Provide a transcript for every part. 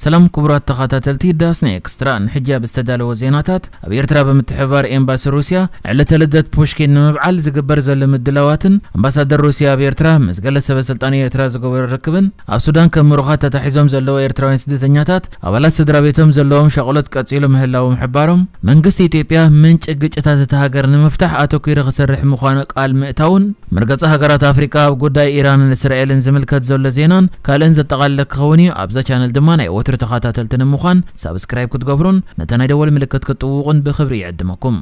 ሰላም ክቡራት ተኸታተልቲ ዳስና ኤክስትራ፣ ንሕጂ ኣብ ዝተዳለወ ዜናታት፣ ኣብ ኤርትራ ብምትሕብባር ኤምባሲ ሩስያ ዕለተ ልደት ፑሽኪን ንምብዓል ዝግበር ዘሎ ምድላዋትን ኣምባሳደር ሩስያ ኣብ ኤርትራ ምስ ገለ ሰበ ስልጣን ኤርትራ ዝገበሮ ርክብን ኣብ ሱዳን ከም ምሩኻት ተታሒዞም ዘለዉ ኤርትራውያን ስደተኛታት ኣባላት ስድራ ቤቶም ዘለዎም ሻቕሎት ቀጺሉ ምህላዉ ምሕባሮም መንግስቲ ኢትዮጵያ ምንጪ ግጭታት እታ ሃገር ንምፍታሕ ኣተኲሩ ክሰርሕ ምዃኑ ቃል ምእታውን፣ መርገጺ ሃገራት ኣፍሪቃ ኣብ ጉዳይ ኢራንን እስራኤልን ዝምልከት ዘሎ ዜናን ካልእን ዘጠቓልለ ክኸውን እዩ። ኣብዛ ቻነል ድማ ናይ ወትሩ ተኸታተልቲ ንምዃን ሳብስክራይብ ክትገብሩን ነታ ናይ ደወል ምልክት ክትጥውቑን ብኽብሪ ይዕድመኩም።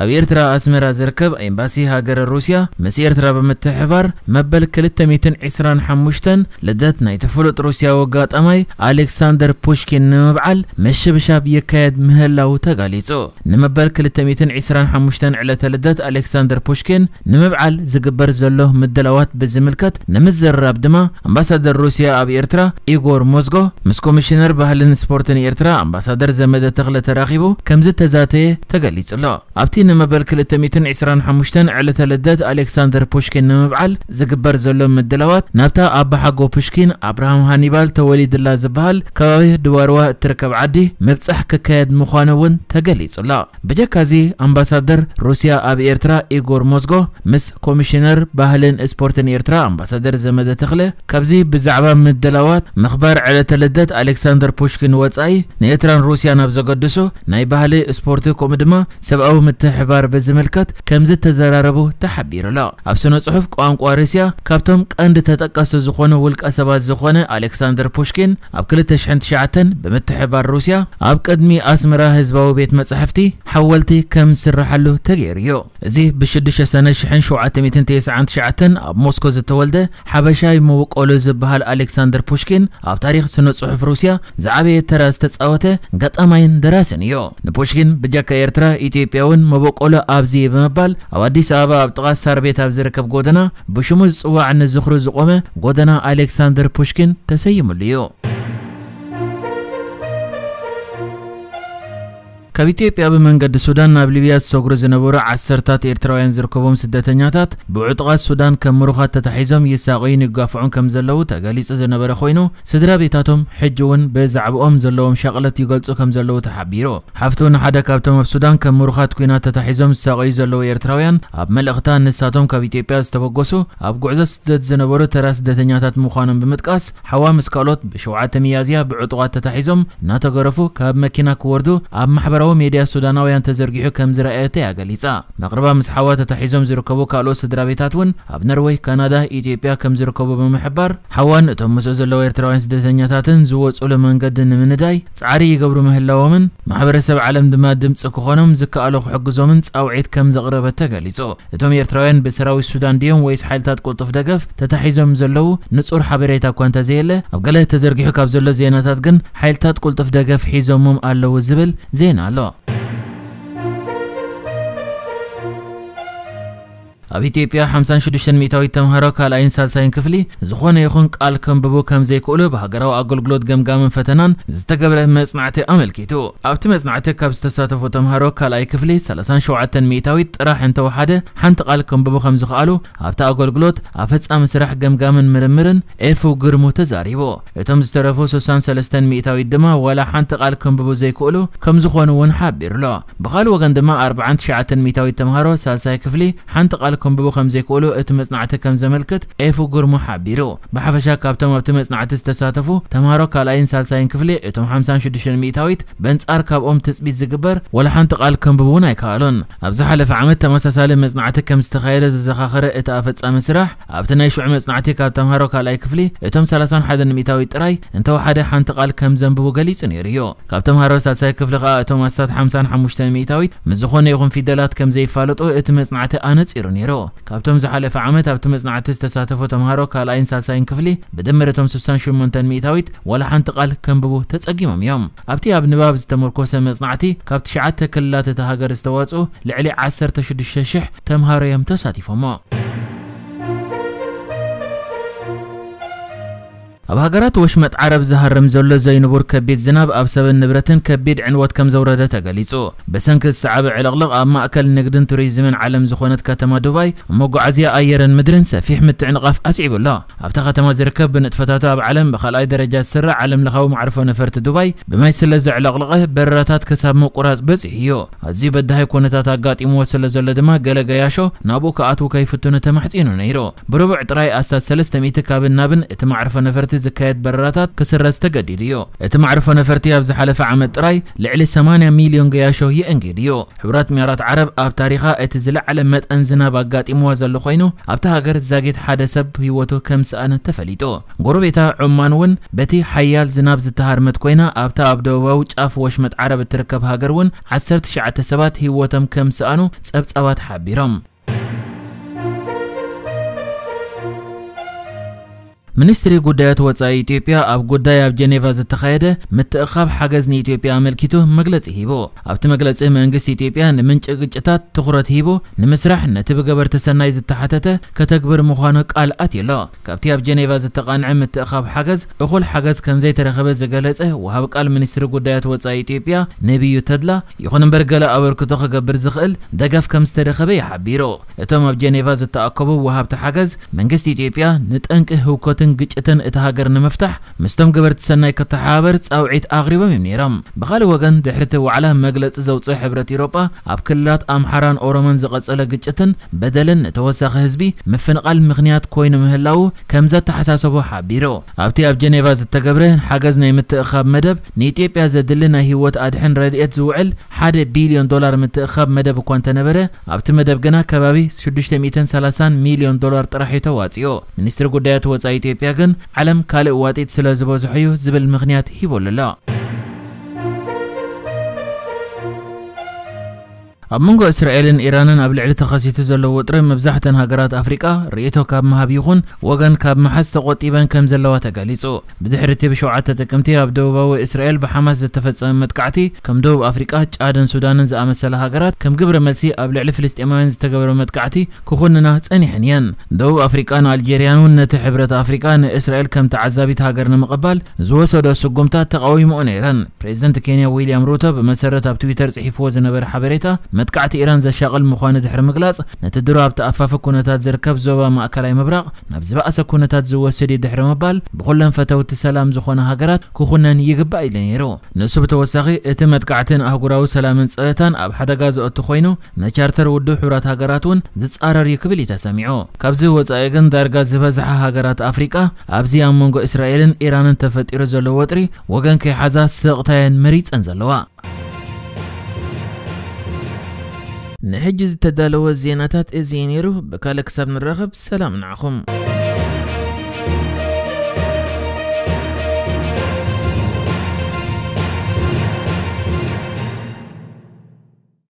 ኣብ ኤርትራ ኣስመራ ዝርከብ ኤምባሲ ሃገረ ሩስያ ምስ ኤርትራ ብምትሕብባር መበል ክልተ ሚእትን ዕስራን ሓሙሽተን ልደት ናይቲ ፍሉጥ ሩስያዊ ኣጋጣማይ ኣሌክሳንደር ፑሽኪን ንምብዓል ምሽብሻብ ይካየድ ምህላዉ ተጋሊጹ። ንመበል ክልተ ሚእትን ዕስራን ሓሙሽተን ዕለተ ልደት ኣሌክሳንደር ፑሽኪን ንምብዓል ዝግበር ዘሎ ምድላዋት ብዝምልከት ንምዝርራብ ድማ ኣምባሳደር ሩስያ ኣብ ኤርትራ ኢጎር ሞዝጎ ምስ ኮሚሽነር ባህልን ስፖርትን ኤርትራ ኣምባሳደር ዘመደ ተኽለ ተራኺቡ ከምዝተዛተየ ተገሊጹ ኣሎ። ኣብቲ ንመበል ክልተ ሚእትን ዕስራን ሓሙሽተን ዕለተ ልደት ኣሌክሳንደር ፑሽኪን ንምብዓል ዝግበር ዘሎ ምድላዋት ናብታ ኣባሓጎ ፑሽኪን ኣብርሃም ሃኒባል ተወሊድላ ዝበሃል ከባቢ ድዋርዋ እትርከብ ዓዲ ምብጻሕ ክካየድ ምዃኑ እውን ተገሊጹ ኣሎ። ብጀካዚ ኣምባሳደር ሩስያ ኣብ ኤርትራ ኢጎር ሞዝጎ ምስ ኮሚሽነር ባህልን ስፖርትን ኤርትራ ኣምባሳደር ዘመደ ተኽለ ካብዚ ብዛዕባ ምድላዋት ምኽባር ዕለተ ልደት ኣሌክሳንደር ፑሽኪን ወጻኢ ንኤርትራን ሩስያን ኣብ ዘገድሱ ናይ ባህሊ፣ ስፖርት ከምኡ ድማ ሰብኣዊ ምትሕባር ብዝምልከት ከም ዝተዘራረቡ ተሓቢሩ ኣሎ። ኣብ ስነ ጽሑፍ ቋንቋ ሩስያ ካብቶም ቀንዲ ተጠቀሱ ዝኾኑ ውልቀ ሰባት ዝኾነ ኣሌክሳንደር ፑሽኪን ኣብ ክልተ ሽሕን ትሽዓተን ብምትሕባር ሩስያ ኣብ ቅድሚ ኣስመራ ህዝባዊ ቤት መጻሕፍቲ ሓወልቲ ከም ዝስረሓሉ ተገይሩ እዩ። እዚ ብ ሽዱሽተ ሰነ ሽሕን ሸውዓተ ሚእትን ተስዓን ትሽዓተን ኣብ ሞስኮ ዝተወልደ ሓበሻይ መበቆሉ ዝበሃል ኣሌክሳንደር ፑሽኪን ኣብ ታሪኽ ስነ ጽሑፍ ሩስያ ዝዓበየ ተራ ዝተጻወተ ገጣማይን ደራስን እዩ። ንፑሽኪን ብጀካ ኤርትራ፣ ኢትዮጵያ እውን መበቆሉ ኣብዚ እዩ ብምባል ኣብ ኣዲስ ኣበባ ኣብ ጥቓ ሳር ቤት ኣብ ዝርከብ ጎደና ብሽሙ ዝጽዋዕ ንዝኽሩ ዝቖመ ጎደና ኣሌክሳንደር ፑሽኪን ተሰይሙሉ እዩ። ካብ ኢትዮጵያ ብመንገዲ ሱዳን ናብ ሊብያ ዝሰግሩ ዝነበሩ ዓሰርታት ኤርትራውያን ዝርከቦም ስደተኛታት ብዕጡቓት ሱዳን ከም ምሩኻት ተታሒዞም ይሳቐዩን ይጋፍዑን ከም ዘለዉ ተገሊጹ ዝነበረ ኮይኑ፣ ስድራ ቤታቶም ሕጂ እውን ብዛዕባኦም ዘለዎም ሻቕለት ይገልጹ ከም ዘለዉ ተሓቢሩ። ሓፍቱ ንሓደ ካብቶም ኣብ ሱዳን ከም ምሩኻት ኲናት ተታሒዞም ዝሳቐዩ ዘለዉ ኤርትራውያን ኣብ መልእኽታ፣ ንሳቶም ካብ ኢትዮጵያ ዝተበገሱ ኣብ ጉዕዞ ስደት ዝነበሩ ተራ ስደተኛታት ምዃኖም ብምጥቃስ፣ ሓዋ ምስ ካልኦት ብሸውዓተ ሚያዝያ ብዕጡቓት ተታሒዞም እናተገረፉ ካብ መኪና ክወርዱ ኣብ ማሕበራዊ ሜድያ ሱዳናውያን ተዘርጊሑ ከም ዝረኣየቶ እያ ገሊጻ። መቕርባ ምስ ሓዋ ተታሒዞም ዝርከቡ ካልኦት ስድራ ቤታት እውን ኣብ ነርወይ፣ ካናዳ፣ ኢትዮጵያ ከም ዝርከቡ ብምሕባር፣ ሓዋን እቶም ምስኡ ዘለዉ ኤርትራውያን ስደተኛታትን ዝወጹሉ መንገዲ ንምንዳይ ጻዕሪ ይገብሩ ምህላዎምን ማሕበረሰብ ዓለም ድማ ድምጺ ክኾኖም ዝከኣሎ ክሕግዞምን ጻውዒት ከም ዘቕረበት ተገሊጹ። እቶም ኤርትራውያን ብሰራዊት ሱዳን ድዮም ወይስ ሓይልታት ቅልጡፍ ደገፍ ተታሒዞም ዘለዉ ንጹር ሓበሬታ እኳ እንተዘየለ፣ ኣብ ገለ ተዘርጊሑ ካብ ዘሎ ዜናታት ግን ሓይልታት ቅልጡፍ ደገፍ ሒዞሞም ኣለዉ ዝብል ዜና ኣሎ። ኣብ ኢትዮጵያ ሓምሳን ሽዱሽተን ሚእታዊት ተምሃሮ ካልኣይን ሳልሳይን ክፍሊ ዝኾነ ይኹን ቃል ከንብቡ ከም ዘይክእሉ ብሃገራዊ ኣገልግሎት ገምጋምን ፈተናን ዝተገብረ መጽናዕቲ ኣመልኪቱ። ኣብቲ መጽናዕቲ ካብ ዝተሳተፉ ተምሃሮ ካልኣይ ክፍሊ ሰላሳን ሸውዓተን ሚእታዊት ጥራሕ እንተወሓደ ሓንቲ ቃል ከንብቡ ከም ዝኽኣሉ ኣብቲ ኣገልግሎት ኣፈጻሚ ስራሕ ገምጋምን ምርምርን ኤፉ ግርሙ ተዛሪቡ። እቶም ዝተረፉ ስሳን ሰለስተን ሚእታዊት ድማ ዋላ ሓንቲ ቃል ከንብቡ ዘይክእሉ ከም ዝኾኑ እውን ሓቢሩ ኣሎ። ብኻልእ ወገን ድማ ኣርባዓን ትሽዓተን ሚእታዊት ተምሃሮ ሳልሳይ ክፍሊ ሓንቲ ቃል ከንብቡ ከም ዘይክእሉ እቲ መጽናዕቲ ከም ዘመልክት ኤፉ ግርሙ ሓቢሩ። ብሓፈሻ ካብቶም ኣብቲ መጽናዕቲ ዝተሳተፉ ተምሃሮ ካልኣይን ሳልሳይን ክፍሊ እቶም ሓምሳን ሽዱሽተን ሚእታዊት በንጻር ካብኦም ትጽቢት ዝግበር ዋላ ሓንቲ ቃል ከንብቡ እውን ኣይከኣሉን። ኣብ ዝሓለፈ ዓመት ተመሳሳሊ መጽናዕቲ ከም ዝተኻየደ ዘዘኻኸረ እቲ ኣፈጻሚ ስራሕ፣ ኣብቲ ናይ ሽዑ መጽናዕቲ ካብ ተምሃሮ ካልኣይ ክፍሊ እቶም ሰላሳን ሓደን ሚእታዊት ጥራይ እንተወሓደ ሓንቲ ቃል ከም ዘንብቡ ገሊጹ ነይሩ እዩ። ካብ ተምሃሮ ሳልሳይ ክፍሊ ከኣ እቶም ኣስታት ሓምሳን ሓሙሽተን ሚእታዊት ምስ ዝኾነ ይኹን ፊደላት ከም ዘይፋለጡ እቲ መጽናዕቲ ኣነጺሩ ነይሩ። ካብቶም ዝሓለፈ ዓመት ኣብቲ መጽናዕቲ ዝተሳተፉ ተምሃሮ ካልኣይን ሳልሳይን ክፍሊ ብድምር እቶም ስሳን ሸሞንተን ሚእታዊት ዋላ ሓንቲ ቃል ከንብቡ ተጸጊሞም እዮም። ኣብቲ ኣብ ንባብ ዝተመርኮሰ መጽናዕቲ ካብ ትሽዓተ ክልላት እታ ሃገር ዝተዋጽኡ ልዕሊ ዓሰርተ ሽዱሽተ ሽሕ ተምሃሮ እዮም ተሳቲፎሞ። ኣብ ሃገራት ወሽመጥ ዓረብ ዝሃርም ዘሎ ዘይንቡር ከቢድ ዝናብ ኣብ ሰብን ንብረትን ከቢድ ዕንወት ከም ዘውረደ ተገሊጹ። ብሰንኪ ዝሰዓበ ዕልቕልቕ ኣብ ማእከል ንግድን ቱሪዝምን ዓለም ዝኾነት ከተማ ዱባይ፣ መጓዓዝያ ኣየርን ምድርን ሰፊሕ ምትዕንቓፍ ኣስዒቡ ኣሎ። ኣብታ ከተማ ዝርከብ ብንጥፈታቱ ኣብ ዓለም ብኻልኣይ ደረጃ ዝስራዕ ዓለም ለኻዊ መዕርፎ ነፈርቲ ዱባይ ብማይ ስለ ዘዕለቕለቐ በረራታት ክሳብ ምቁራጽ በጺሑ እዩ። ኣዝዩ በዳሂ ኩነታት ኣጋጢምዎ ስለ ዘሎ ድማ ገለ ገያሾ ናብኡ ክኣትዉ ከይፍትኑ ተማሕጺኑ ነይሩ። ብርቡዕ ጥራይ ኣስታት ሰለስተ ሚእቲ ካብን ናብን እቲ መዕርፎ ነፈርቲ ዝካየድ በረራታት ክስረዝ ተገዲዱ እዩ። እቲ መዕርፎ ነፈርቲ ኣብ ዝሓለፈ ዓመት ጥራይ ልዕሊ ሰማንያ ሚልዮን ገያሾ የእንግድ እዩ። ሕቡራት ኢማራት ዓረብ ኣብ ታሪኻ እቲ ዝለዓለ መጠን ዝናብ ኣጋጢምዋ ዘሎ ኮይኑ፣ ኣብታ ሃገር ዛጊት ሓደ ሰብ ህይወቱ ከም ዝሰኣነ ተፈሊጡ። ጎረቤታ ዑማን እውን በቲ ሓያል ዝናብ ዝተሃርመት ኮይና፣ ኣብታ ኣብ ደቡባዊ ጫፍ ወሽመጥ ዓረብ እትርከብ ሃገር እውን ዓሰርተ ትሽዓተ ሰባት ህይወቶም ከም ዝሰኣኑ ጸብጻባት ሓቢሮም። ሚኒስትሪ ጉዳያት ወጻኢ ኢትዮጵያ ኣብ ጉዳይ ኣብ ጀኔቫ ዝተኻየደ ምትእኻብ ሓገዝ ንኢትዮጵያ ኣመልኪቱ መግለጺ ሂቡ። ኣብቲ መግለጺ መንግስቲ ኢትዮጵያ ንምንጪ ግጭታት ትኹረት ሂቡ ንምስራሕ ነቲ ብገበርቲ ሰናይ ዝተሓተተ ከተግብር ምዃኑ ቃል ኣትዩ ኣሎ። ካብቲ ኣብ ጀኔቫ ዝተቓንዐ ምትእኻብ ሓገዝ እኹል ሓገዝ ከም ዘይተረኸበ ዝገለጸ ወሃብ ቃል ሚኒስትሪ ጉዳያት ወጻኢ ኢትዮጵያ ነቢዩ ተድላ፣ ይኹን እምበር ገለ ኣበርክቶ ክገብር ዝኽእል ደገፍ ከም ዝተረኸበ ይሓቢሩ። እቶም ኣብ ጀኔቫ ዝተኣከቡ ወሃብቲ ሓገዝ መንግስቲ ኢትዮጵያ ንጠንቂ ህውከትን ግጭትን እታ ሃገር ንምፍታሕ ምስቶም ገበርቲ ሰናይ ክተሓባበር ጻውዒት ኣቕሪቦም እዮም ነይሮም። ብኻልእ ወገን ድሕሪ እቲ ዋዕላ መግለጺ ዘውፅአ ሕብረት ኢሮጳ ኣብ ክልላት ኣምሓራን ኦሮሞን ዝቐጸለ ግጭትን በደልን ንተወሳኺ ህዝቢ ምፍንቓል ምኽንያት ኮይኑ ምህላዉ ከም ዘተሓሳሰቦ ሓቢሩ። ኣብቲ ኣብ ጀኔቫ ዝተገብረ ሓገዝ ናይ ምትእኻብ መደብ ንኢትዮጵያ ዘድሊ ናይ ህይወት ኣድሕን ረድኤት ዝውዕል ሓደ ቢልዮን ዶላር ምትእኻብ መደብ እኳ እንተነበረ ኣብቲ መደብ ግና ከባቢ ሽዱሽተ ሚእትን ሰላሳን ሚልዮን ዶላር ጥራሕ እዩ ተዋፂኦ። ሚኒስትሪ ጉዳያት ወፃኢ ኢትዮጵያ ግን ዓለም ካልእ ዋጢጥ ስለ ዝበዝሖ እዩ ዝብል ምኽንያት ሂቦሉ ኣሎ። ኣብ መንጎ እስራኤልን ኢራንን ኣብ ልዕሊ ተኸሲቱ ዘሎ ውጥረት መብዛሕተን ሃገራት ኣፍሪቃ ርእይቶ ካብ ምሃብ ይኹን ወገን ካብ ምሓዝ ተቖጢበን ከም ዘለዋ ተገሊጹ። ብድሕሪ እቲ ብሸውዓተ ጥቅምቲ ኣብ ደቡባዊ እስራኤል ብሓማስ ዝተፈጸመ መጥቃዕቲ ከም ደቡብ ኣፍሪቃ፣ ጫድን ሱዳንን ዝኣመሰላ ሃገራት ከም ግብረ መልሲ ኣብ ልዕሊ ፍልስጤማውያን ዝተገበረ መጥቃዕቲ ክኹንና ጸኒሐን እየን። ደቡብ ኣፍሪቃን ኣልጀርያን እውን ነቲ ሕብረት ኣፍሪቃ ንእስራኤል ከም ተዓዛቢት ሃገር ንምቕባል ዝወሰዶ ስጉምታት ተቓዊምኦ ነይረን። ፕሬዚደንት ኬንያ ዊልያም ሩቶ ብመሰረት ኣብ ትዊተር ጽሒፍዎ ዝነበረ ሓበሬታ መጥቃዕቲ ኢራን ዘሻቕል ምዃኑ ድሕሪ ምግላጽ፣ ነቲ ድሮ ኣብቲ ኣፋፊ ኩነታት ዝርከብ ዞባ ማእከላይ ምብራቕ ናብ ዝበኣሰ ኩነታት ዝወስድ እዩ ድሕሪ ምባል ብኹለን ፈተውቲ ሰላም ዝኾና ሃገራት ክኹነን ይግባእ ኢሉ ነይሩ። ንሱ ብተወሳኺ እቲ መጥቃዕትን ኣህጉራዊ ሰላምን ጸጥታን ኣብ ሓደጋ ዘእቱ ኮይኑ ንቻርተር ውድብ ሕቡራት ሃገራት እውን ዝጻረር እዩ ክብል እዩ ተሰሚዑ። ካብዚ ወጻኢ ግን ዳርጋ ዝበዝሓ ሃገራት ኣፍሪቃ ኣብዚ ኣብ መንጎ እስራኤልን ኢራንን ተፈጢሩ ዘሎ ወጥሪ ወገን ከይሓዛ ስቕታየን መሪጸን ዘለዋ። ንሕጂ ዝተዳለወ ዜናታት እዚ እዩ ነይሩ። ብካልእ ክሳብ ንራኸብ ሰላም ንዓኹም።